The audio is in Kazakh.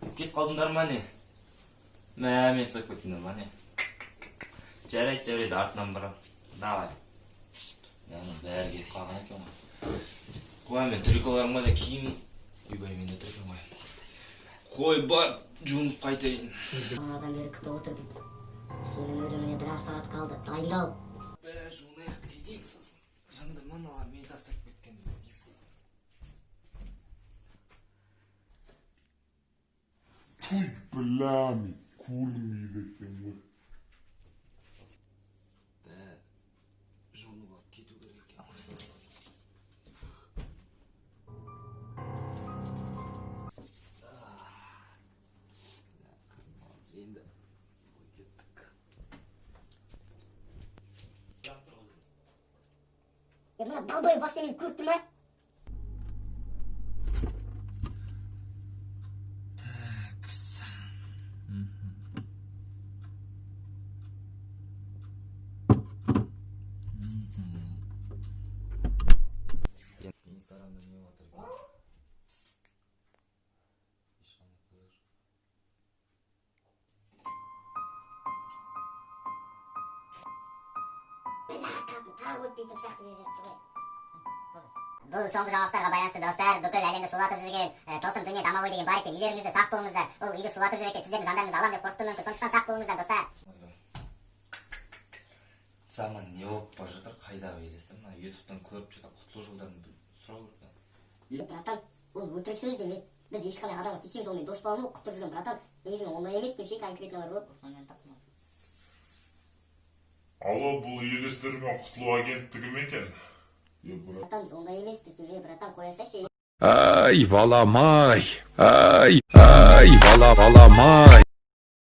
Кетіп қалдыңдар ма, не? Мә, мен тастап кеттіңдер ма, не? Жарайды, жарайды, артынан барамын. Давай. Мә, бәрі кетіп қалған екен ғой. Қой, мен триколарыма да киім. Ойбай, менде тұр екен ғой. Қой, бар, жуынып қайтайын. Бағанадан бері күтіп отырдым. Сенің өліміңе бір ақ сағат қалды. Дайындал. Бә, жуынайық, кетейік сосын. Жынды мыналар мені тастап кеткен. Туй, бля, мен көрмейді екен ғой. Бә, жуынып алып кету керек екен ғой. Енді ой, кеттік. Е, мына долбоеб вообще мені көріп тұр ма? Такс. Инстаграмда не болып жатыр екен? Ешқандай қызық жоқ. Бля, қатын тағы өтпейтін пышақты беріп жатты ғой. Бұл соңғы жаңалықтарға байланысты, достар, бүкіл әлемді шулатып жүрген тылсым дүние домовой деген бар екен. Үйлеріңізде сақ болыңыздар. Ол үйді шулатып жүр екен, сіздердің жандарыңызды аламын деп қорқытуы мүмкін. Сондықтан сақ болыңыздар, достар. Ойбай. Заман не болып бара жатыр, қайдағы елестер? Мына ютубтан көріп жатыр, құтылу жолдарын сұрау керек. Братан, ол өтірік сөз деме. Біз ешқандай адамға тиіспейміз, ол мен дос балам ғой, құтырып жүрген, братан. Негізі мен ондай емеспін ше, конкретно бар ғой. Алло, бұл елестермен құтылу агенттігі ме екен? Е, брат. Братан, біз ондай емеспіз деме, братан, қоя салшы. Ай, балам ай, ай, ай, бала, балам ай.